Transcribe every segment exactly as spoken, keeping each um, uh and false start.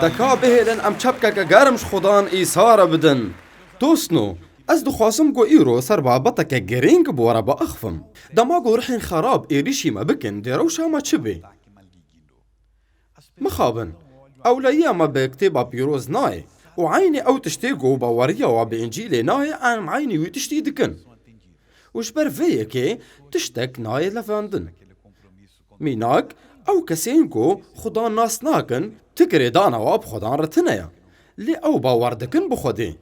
Deka bihêlin em çepkeke germ ji Xudan Îsa re bidin. Dostno, ez dixwazim ku îro ser babeteke girîng bi we re biaxivim. Dema ku rihên xerab êrîşî me bikin, dê rewşa me çi bê? Mixabin, ewleyiya me bi Kitêba Pîroz nayê û eynî ew tiştê ku baweriya we bi Încîlê nayê, em eynî wî tiştî dikin. Û ji ber vê yekê tiştek nayê levandin. Mînak, ew kesên ku Xudan nas nakin, ti girêdana wan bi Xudan re tune ye. Lê ew bawer dikin bi Xwedê.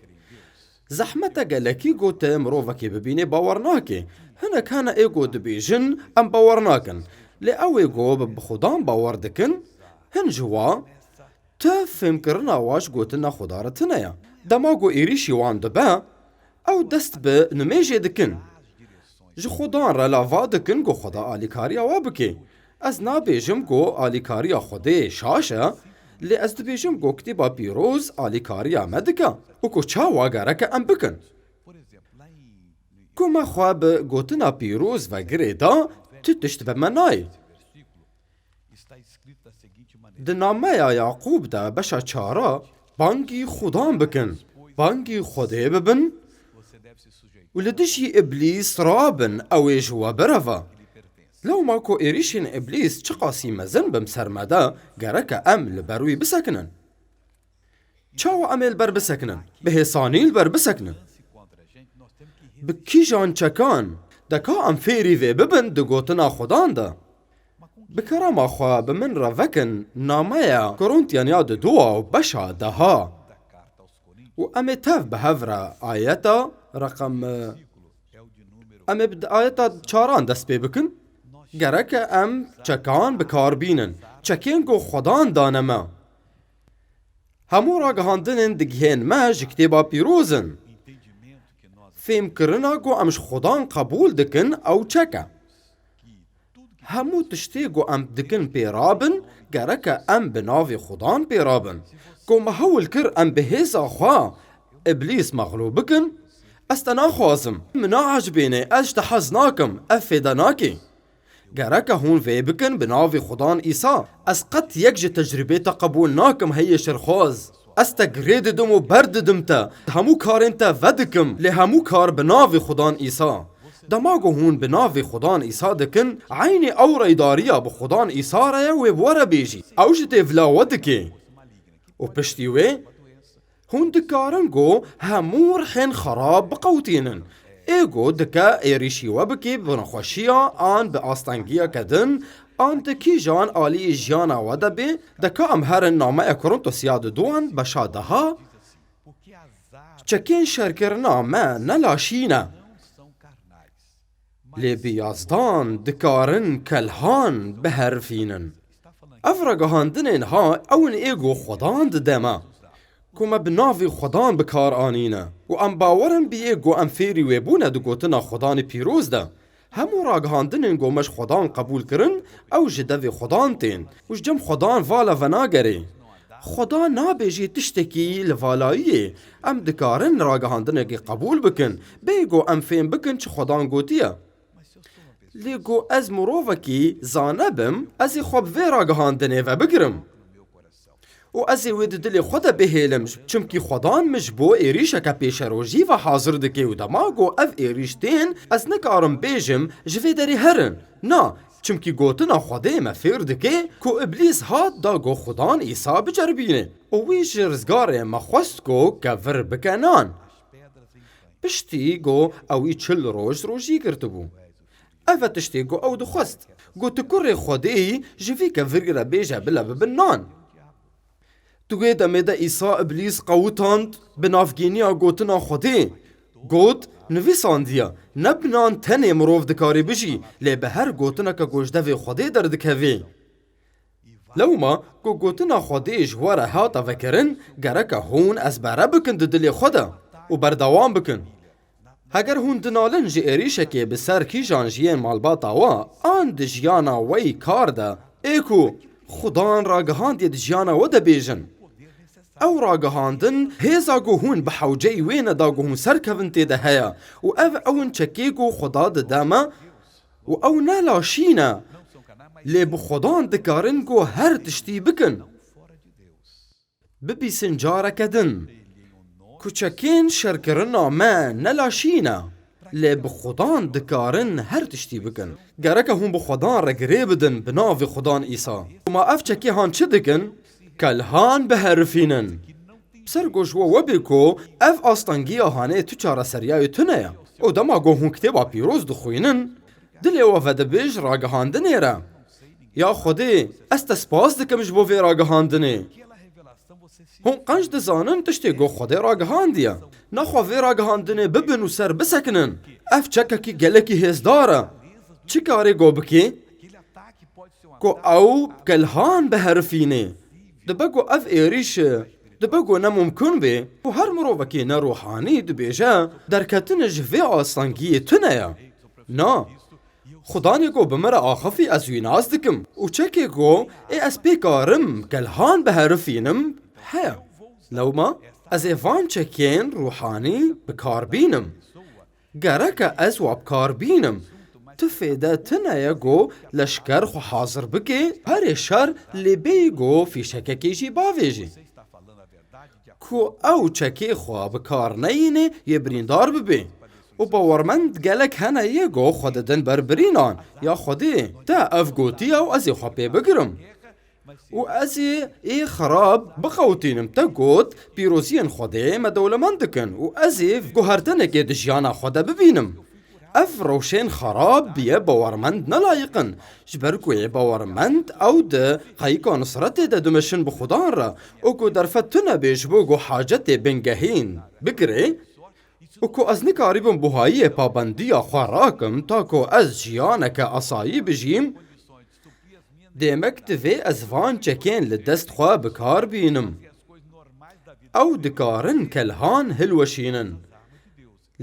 Zehmet e gelekî ku tu mirovekê bibînê bawer nake. Hinek hene ê ku dibêjin, em bawer nakin. Lê ew ê ku bi, bi Xudan bawer dikin, hin ji wa, tu fêmkirina wa ji gotina Xuda re tune ye. Dema ku êrîşî wan dibe, ew dest bi nimêjê dikin. Ji Xudan re lava dikin ku Xuda alîkariya we bike. Ez nabêjim ku alîkariya Xwedê şaş e, lê ez dibêjim ku Kitêba Pîroz alîkariya me dike û ku çawa gereke em bikin. Ku me xwe bi gotina pîroz ve girê da, tu tişt bi me nayê. Di nameya Yaqûb de beşa çara, bangî Xudan bikin, bangî Xwedê bibin û li dijî Îblîs rabin, ew ê ji we bireve. Lewma ku êrîşên Îblîs çiqasî mezin bin ser me de, gereke em li ber wî bisekinin. Çawa em ê li ber bisekinin? Bi hêsanî li ber bisekinin. Bi kîjan çekan? Deka em fêrî vê bibin di gotina Xudan de. Bi kerema xwe bi min re vekin nameya Korintyan ya di dua û beşa deha. Û em ê tev bi hev re ayeta reqem, em ê bi ayeta çaran dest pê bikin. Gereke em çekan bi kar bînin. Çekên ku Xudan dane me. Hemû ragihandinên digihên me ji Kitêba Pîroz in. Fêmkirina ku em ji Xudan qebûl dikin, ew çek e. Hemû tiştê ku em dikin pê rabin, gereke em bi navê Xudan pê rabin. Ku me hewl kir em bi hêza xwe Îblîs mexlûb bikin, ez te naxwazim. Min naecibîne, ez ji te hez nakim, ev fêde nake. Gereke hûn vê bikin bi navê Xudan Îsa. Ez qet yek ji tecrûbê te qebûl nakim, heyê şerxwaz. Ez te girê didim û ber didim te. Hemû karên te vedikim, lê hemû kar bi navê Xudan Îsa. Dema ku hûn bi navê Xudan Îsa dikin, eynî ew reydariya bi Xudan Îsa re ye wê bi we re bêjî. Ew ji dêvla we dike. Û piştî wê, hûn dikarin ku hemû rihên xerab biqewitînin. Ê ku dike êrîşî we bikê bi nexweşiya an bi astengiyeke din, an di kîjan aliyê jiyana we de bê, dika em herin nameya Korintosiya di duan beşa deha, çekên şerkirina me ne laşî ne. Lê bi yazdan dikarin kelhan biherifînin. Ev ragihandinên ha ew in ê ku Xudan dide me, ku me bi navê Xudan bi kar anîne. Û em bawer in bi yê ku em fêrî wê bûne di gotina Xudanê pîroz de. Hemû ragihandinên ku me ji Xudan qebûl kirin, ew ji devê Xudan tên û ji cem Xudan vala venagerê. Xuda nabêjê tiştekî li valayiyê. Em dikarin ragihandinekê qebûl bikin, bê ku em fêm bikin çi Xudan gotiye. Lê ku ez mirovekî zane bim, ez ê xwe bi vê ragihandinê ve bigirim. Û ez ê wê di dilê xwe de bihêlim, çimkî Xudan min ji bo êrîşeke pêşerojî ve hazir dike û dema ku ev êrîş tên, ez nikarim bêjim, ji vê derê herin. Na, çimkî gotina Xwedê me fêr dike ku Îblîs hat da ku Xudan Îsa biceribîne û wî ji rizgarê me xwest ku kevir bike nan. Piştî ku ewî çil roj rojî girtibû. Ev e tiştê ku ew dixwest. Got, tu kurê Xwedê yî, ji vî kevirî re bêje bila bibin nan. Di wê demê de Îsa Îblîs qewitand bi navgîniya gotina Xwedê. Got, nivîsandiye, ne bi nan tenê mirov dikarê bijî, lê bi her gotineke ku ji devê Xwedê derdikevê. Lewma ku gotina Xwedê ji we re hate vekirin, gereke hûn ezbere bikin di dilê xwe de û berdewam bikin. Heger hûn dinalin ji êrîşekê bi ser kîjan ji yên malbata we an di jiyana we yî kar de, ê ku Xudan ragihandiye di jiyana we de bêjin. Ew ragihandin hêza ku hûn bi hewceyî wê neda ku hûn serkevin tê de heye û ev ew in çekê ku Xuda dide me û ew ne laşî ne. Lê bi Xudan dikarin ku her tiştî bikin. Bibîsin careke din. Ku çekên şerkirina me ne laşî ne. Lê bi Xudan dikarin her tiştî bikin. Gereke hûn bi Xudan re girê bidin bi navê Xudan Îsa. Hûma ev çekê han çi dikin? Kelhan biherifînin. Ser ku ji we webê ku ev astengiya hanê tu çareseriyayê tune ye. Û dema ku hûn kitêba pîroz dixwînin, dilê we vedibêj ragihandinê re. Ya Xwedê, ez te spas dikim ji bo vê ragihandinê. Hûn qenc dizanin tiştê ku Xwedê ragihandiye. Nexwe vê ragihandinê bibin û ser bisekinin. Ev çekekî gelekî hêzdar e. Çi karê ku bikê? Ku ew kelhan biherifînê. Dibe ku ev êrîş e. Dibe ku ne mumkin bê û her mirovekî ne ruhanî dibêje, derketin ji vê astengiyê tune ye. Na. Xudanê ku bi min re axifî ez wî nas dikim. Û çekê ku ê ez pê karim kelhan biherifînim, heye. Lewma ez ê van çekên ruhanî bi kar bînim. Gereke ez wa bi kar bînim. Tu fêde tune ye ku leşker xwe hazir bike, herê şer lê bêyî ku fîşekekê jî bavêjî. Ku ew çekê xwe bi kar neyînê yê birîndar bibê. Û bawermend gelek hene yê ku xwe didin ber birînan, ya Xwedê, te ev gotiye û ez ê xwe pê bigirim. Û ez ê ê xirab biqewitînim. Te got, pîroziyên Xwedê me dewlemend dikin û ez ê guhertinekê di jiyana xwe de bibînim. Ev rewşên xerab bi yê bawermend ne layiq in, ji ber ku yê bawermend ew di qeyika nusretê de dimeşin bi Xudan re û ku derfet tune bê ji bo ku hacetê bingehîn bigirê û ku ez nikarîbim buhayiyê pabendiya xwe rakim ta ku ez jiyaneke asayî bijîm, demek divê ez van çekên li dest xwe bi kar bînim. Ew dikarin kelhan hilweşînin.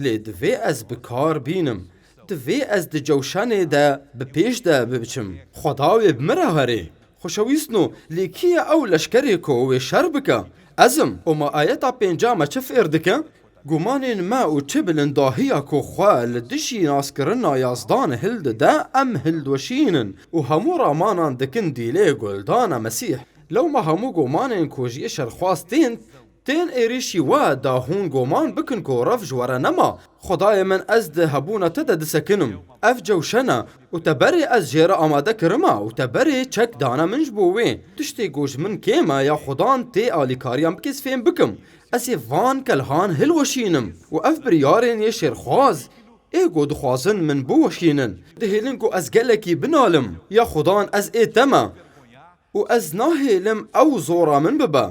Lê divê ez bi kar bînim. Divê ez di cewşenê de bi pêş de biçim. Xweda wê bi min re herê. Xweşewîstno, lê kî ye ew leşkerê ku wê şer bike? Ez im. Û ma ayeta pênca me çi fêr dike? Gumanên me û çi bilindahiya ku xwe li dijî naskirina Yazdan hildide, em hildweşînin û hemû ramanan dikin dîlê guhildana Mesîh. Lewma hemû gumanên ku ji yê şerxwaz tên, tên êrîşî we da hûn goman bikin ku rev ji we re nema. Xwedayê min, ez di hebûna te de disekinim. Ev cewşen e û te berê ez jê re amade kirime û te berê çek dane min ji bo wê. Tiştê ku ji min kêm e ya Xudan tê alîkariya min bikês fêm bikim. Ez ê van kelhan hilweşînim û ev biryarên yê şêrxwaz ê ku dixwazin min biweşînin. Dihêlin ku ez gelekî binalim. Ya Xudan ez ê te me. Û ez nahêlim ew zora min bibe.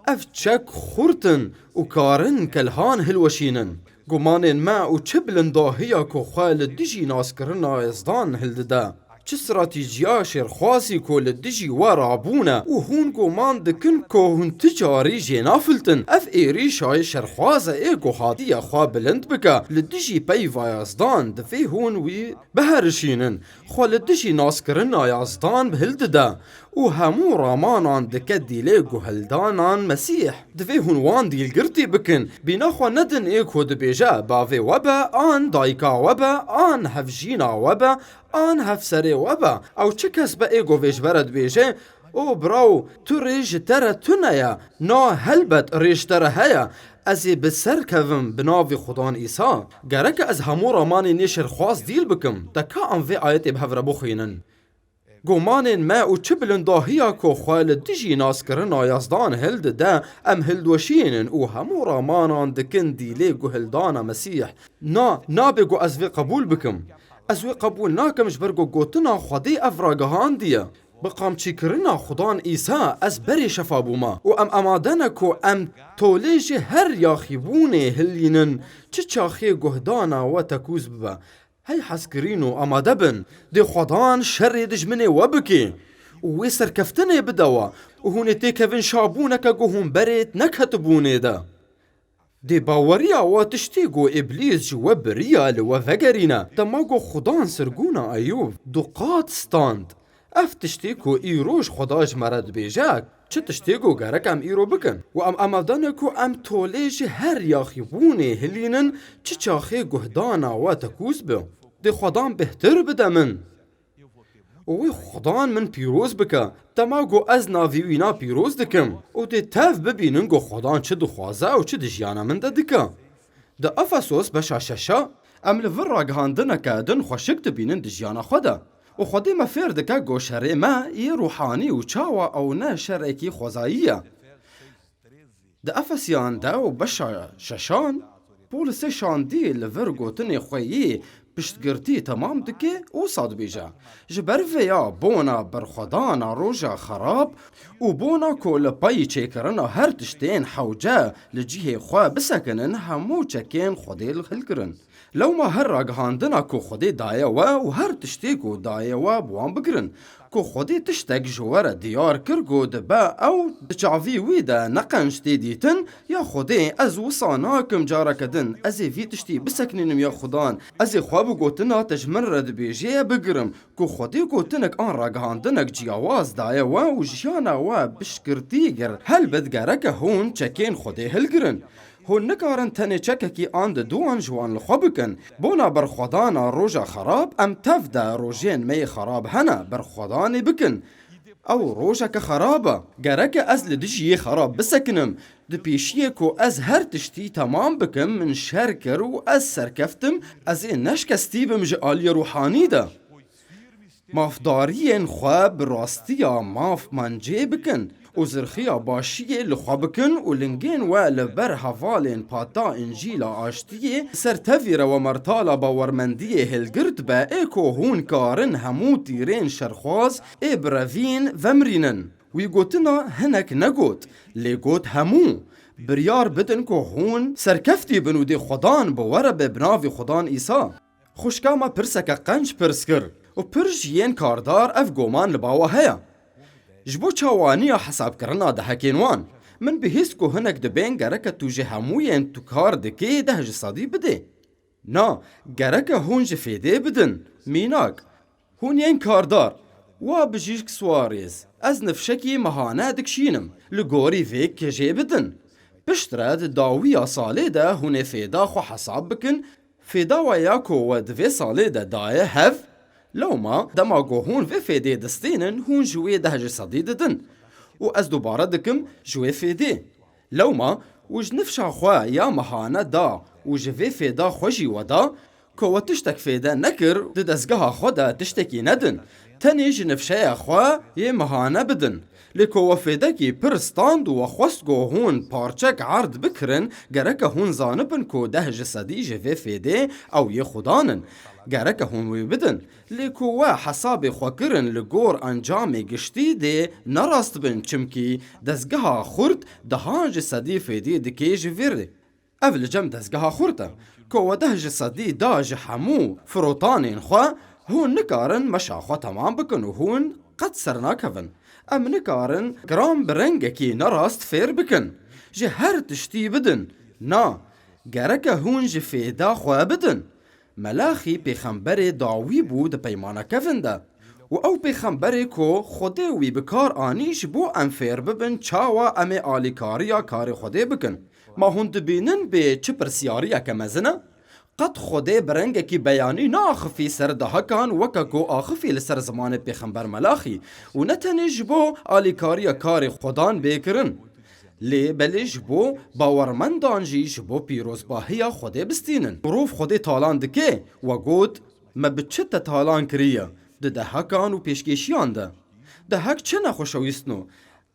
Ev çek xurt in û karin kelhan hilweşînin. Gumanên me û çi bilindahiya ku xwe li dijî naskirina Yazdan hildide. Çi stratîjiya şêrxwazî ku li dijî we rabûne û hûn guman dikin ku hûn ti carî jê nafiltin. Ev êrîşa şerxwaz e ê ku hatiye xwe bilind bike li dijî peyva Yazdan, divê hûn wî biherişînin. Xwe li dijî naskirina Yazdan hildide û hemû ramanan dike dîlê guhildanan Mesîh. Divê hûn wan dîlgirtî bikin. Bîna xwe nedin ê ku dibêje, bavê we be, an dayika we be, an hevjîna we be, an hevserê we be. Ew çi kes be ê ku vê ji we re dibêje, O biraw, tu rê ji te re tune ye. Na, helbet rê ji te re heye. Ez ê bi ser kevim bi navê Xudan Îsa. Gereke ez hemû ramanên nê şerxwaz dîl bikim. Te ka em vê ayetê bi hev re bixwînin? Gomanên me û çi bilindahiya ku xwe li dijî naskirina Yazdan hildide, em hildweşînin û hemû ramanan dikin dîlê guhildana Mesîh. Na, nabe ku ez vê qebûl bikim. Ez wê qebûl nakim ji ber ku gotina Xwedê ev ragihandiye. Bi qamçîkirina Xudan Îsa ez berê şefa bûme û em amade ne ku em tolê ji her yaxîbûnê hilînin, çi çaxê guhdana we tekûz bibe. Hey hezkirîno, amade bin, dê Xwedan şerê dijminê we bike û wê serkeftinê bide we û hûn ê têkevin şabûneke ku hûn berê neketibûnê de. Dê baweriya we tiştê ku Îblîs ji we biriya li we vegerîne, dema ku Xudan sirgûna Eyûb du qat stand. Ev tiştê ku îro ji Xuda ji me re dibêje, çi tiştê ku gerek em îro bikin û em amade ne ku em tolê ji her yaxîbûnê hilînin, çi çaxê guhdana we tekûz be. Dê Xudan bêhtir bide min. Û wî Xudan min pîroz bike, dema ku ez navî wîna pîroz dikim û dê tev bibînin ku Xudan çi dixwaze û çi di jiyana min de dike. Di Efesos beşa şeşa, em li vir ragihandineke din xweşik dibînin di jiyana xwe de. Û Xwedê me fêr dike ku şerê me yê ruhanî û çawa ew ne şerekî xwezayî ye. Di Efesiyan de û beşa şeşan, Pawlosê şandî li vir gotinê xwe yê piştgirtî temam dike û wisa dibêje, ji ber vê ya bona berxwedana roja xerab û bona ku li pey çêkirina her tiştên hewce li cihê xwe bisekinin, hemû çekên Xwedê hilkirin. Lewma her ragihandina ku Xwedê daye we û her tiştê ku daye we bi wan bigirin. Ku Xwedê tiştek ji we re diyar kir ku dibe ew di çavî wî de neqenc tê dîtin, ya Xwedê, ez wisa nakim careke din, ez ê vî tiştî biseknînim ya Xudan, ez ê xwe bi gotina te ji min re dibêjê bigirim. Ku Xwedê gotinek an ragihandinek ciyawaz daye we û jiyana we piştgirtî kir, helbet gereke hûn çekên Xwedê hilgirin. Hûn nikarin tenê çekekî an di duwan ji wan li xwe bikin. Bona berxwedana roja xerab, em tev de rojên me yê xerab hene, berxwedanê bikin. Ew rojeke xerab e. Gereke ez li dijî yê xerab bisekinim. Di pêşiyê ku ez her tiştî temam bikim, min şer kir û ez serkeftim, ez ê neşkestî bim ji aliyê ruhanî de. Mafdariyên xwe bi rastiya maf mancê bikin û zirxiya başiyê li xwe bikin û lingên we li ber hevalên pata Încîla aştiyê ser tevî re we mertala bawermendiyê hilgirt be, ê ku hûn karin hemû tîrên şerxwaz ê birevîn vemirînin. Wî gotina hinek negot, lê got hemû. Biryar bidin ku hûn serkeftî bin û dê Xudan bi we re be bi navê Xudan Îsa. Xwişka me pirseke qenc pirs kir û pir ji yên kardar ev goman li ba we heye. Ji bo çawaniya hesabkirina dehekên wan, min bihîst ku hinek dibên gereke tu ji hemûyên tu kar dikê deh ji sedî bidê. Na, gereke hûn ji fêdê bidin. Mînak, hûn yên kardar, wa bijîşk Suarez, ez nifşekî mehane dikişînim. Li gorî vê kijê bidin. Piştre di dawiya salê de hûn ê fêda xwe hesab bikin, fêda we ya ku we di vê salê de daye hev, lewma dema ku hûn vê fêdê distînin, hûn ji wê deh ji sedî didin. Û ez dubare dikim ji wê fêdê. Lewma û ji nifşa xwe ya mehane da û ji vê fêda xwe jî we da, ku we tiştek fêde nekir, di dezgeha xwe de tiştekî nedin. Tenê ji nifşeya xwe yê mehane bidin. Lê ku we fêdekî pir stand û we xwest ku hûn parçek erd bikirin, gereke hûn zanibin ku deh ji sedî ji vê fêdê ew yê Xudan in. Gereke hûn wê bidin. Lê ku we hesabê xwe kirin li gor encamê giştî dê nerast bin, çimkî dezgeha xurt dehan ji sedî fêdê dikê ji vê rê. Ev li cem dezgeha xurt e. Ku we deh ji sedî da ji hemû firotanên xwe, hûn nikarin meşa xwe temam bikin û hûn qet sernakevin. Em nikarin giran bi rengekî nerast fêr bikin. Ji her tiştî bidin. Na, gereke hûn ji fêda xwe bidin. Melaxî pêxemberê dawî bû di Peymana Kevin de. Û ew pêxemberê ku Xwedê wî bi kar anî ji bo em fêr bibin çawa em ê alîkariya karê Xwedê bikin. Ma hûn dibînin bê çi pirsiyariyeke mezin e? Qet Xwedê bi rengekî beyanî neaxifî ser dahikan weke ku axifî li ser zimanê pêxember Melaxî û ne tenê ji bo alîkariya karê Xwedan bê kirin. Lê belê ji bo bawermendan jî ji bo pîrozbahiya Xwedê bistînin. Mirov Xwedê talan dike, we got, me bi çi te talan kiriye? Di dehekan û pêşkêşiyan de. Dehek çi ne xweşewîstno?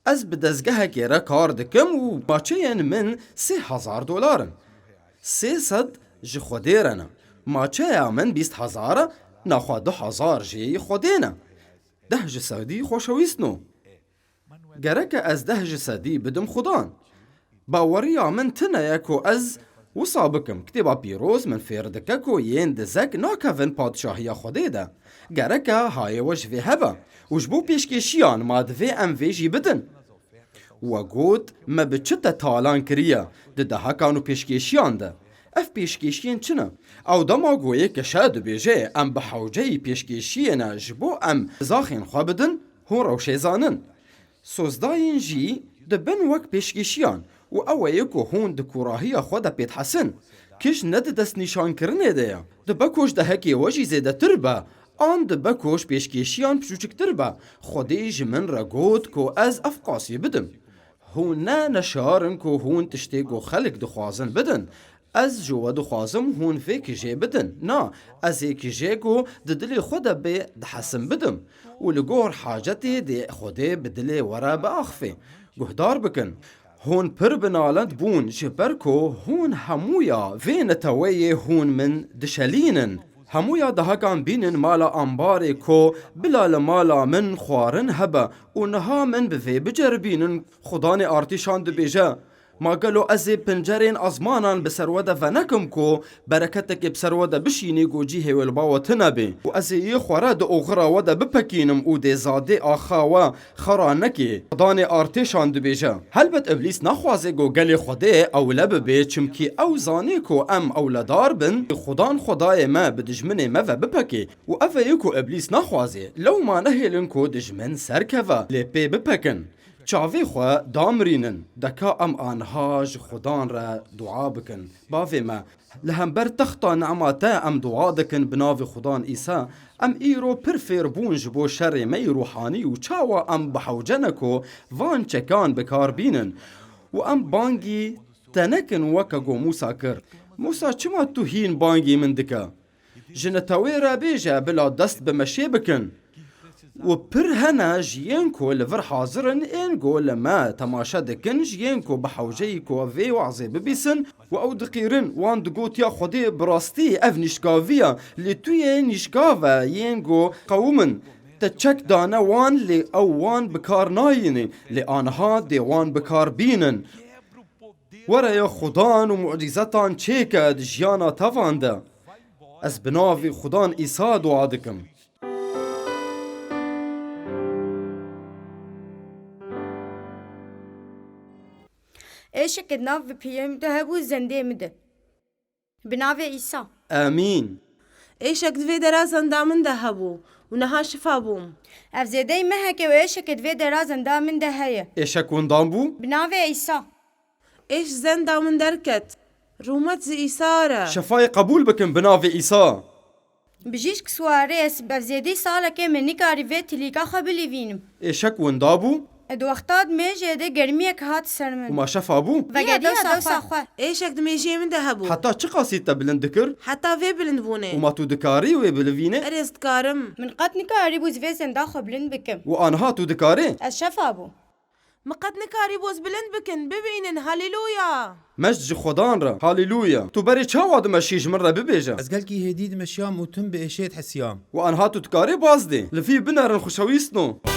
Ez bi dezgehekê re kar dikim û maçeyên min sê hezar dolar in. Sê sed ji Xwedê re ne. Maçeya min bîst hezar e, naxwe du hezar jê yî Xwedê ne. Deh ji sedî xweşewîstno. Gereke ez deh ji sedî bidim Xudan. Baweriya min tune ye ku ez wisa bikim. Kitêba Pîroz min fêr dike ku yên dizek nakevin padşahiya Xwedê de. Gereke hayê we ji vê hebe û ji bo pêşkêşiyan ma divê em vê jî bidin. We got, me bi çi te talan kiriye di dehekan û pêşkêşiyan de? Ev pêşkêşiyên çi ne? Ew dema ku yê kişe dibêje, em bi hewceyî pêşkêşiyê ne ji bo em zaxên xwe bidin, hûn rewşê zanin. Sozdayên jî dibin wek pêşkêşiyan û ew e yê ku hûn di kûrahiya xwe de pê dihesin. Kij ne di destnîşankirinê de ye. Dibe ku ji dehekê we jî zêdetir be, An dibe ku ji pêşkêşiyan piçûçiktir be. Xwedê ji min re got ku ez ev qasî bidim. Hûn ne neşar in ku hûn tiştê ku xelk dixwazin bidin. Ez ji we dixwazim hûn vê kijê bidin. Na, ez ê kijê ku di dilê xwe de bê dihesim bidim. Û li gor hacetê dê Xwedê bi dilê we re biaxifê. Guhdar bikin. Hûn pir binalend bûn ji ber ku hûn hemûya vê neteweyê hûn min dişelînin. Hemûya dahekan bînin mala ambarê ku bila li mala min xwarin hebe û niha min bi vê biceribînin. Xudanê artîşan dibêje, Ma gelo ez ê pincerên ezmanan bi ser we de venekim ku bereketekê bi ser we de bişînî ku cihê wê li ba we tune bê û ez ê yê xwe re di oxira we de bipekînim û dê zadê axa we xera nekê. Xudanê artêşan dibêje. Helbet Îblîs naxwaze ku gelê Xwedê ewle bibe, çimkî ew zanê ku em ewledar bin, Xudan Xwedayê me bi dijminê me ve bipekê û ev e yê ku Îblîs naxwaze. Lewma nehêlin ku dijmin serkeve, lê pê bipekin. Çavê xwe damirînin, deka em aniha ji Xudan re dua bikin. Bavê me, li hember texta nema te em dua dikin bi navê Xudan Îsa. Em îro pir fêr bûn ji bo şerê me yî ruhanî û çawa em bihewce ne ku van çekan bi kar bînin û em bangî te nekin weke ku Mûsa kir. Mûsa, çima tu hîn bangî min dike? Ji netewê re bêje bila dest bi meşê bikin. Û pir hene ji yên ku li vir hazir in, ên ku li me temaşe dikin, ji yên ku bi hewceyî ku vê wazê bibîsin û ew diqîrin, wan digotiya Xwedê bi rastî ev nîşkavî ye, lê tu yê nîşkav e, yên ku qewim in. Te çek dane wan, lê ew wan bi kar nayînê, lê aniha dê wan bi kar bînin. Were ya Xudan û mucîzetan çêke di jiyana tevan de. Ez bi navê Xudan Îsa dua dikim. Êşek di nav piyê min de hebû, zendê min de. Bi navê Îsa. Amîn. Êşek di vê dera zenda min de hebû û niha şifa bûm. Ev zêdeyî meheke û êşek di vê dera zenda min de heye. Êşek windan bû? Bi navê Îsa. Êş zenda min derket. Rûmet ji Îsa re. Şefayê qebûl bikin bi navê Îsa. Bijîşk Suarez, bi zêdî salekê min nikarî vê tilîka xwe bilîvînim. Êşek winda bû? Di wexta dimêjê de germiyek hat ser min. Û ma şefa bû? Vegeriya dewsa xwe. Êşek di mêjiyê min de hebû. Heta çiqasî te bilind dikir? Heta vê bilind bûnê. Û ma tu dikarî wê bilivînê? Erê, ez dikarim. Min qet nikarîbû ji vê zenda xwe bilind bikim. Û aniha tu dikarî? Ez şefa bûm. Min qet nikarîbû ez bilind bikin, bibînin. Haleluya! Meşt ji Xwedan re. Haleluya! Tu berê çawa dimeşî, ji min re bibêje. Ez gelkî hêdî dimeşiyam û tim bi êşê dihesiyam. Û aniha tu dikarî baz dê. Li vî binerin xweşewîstno.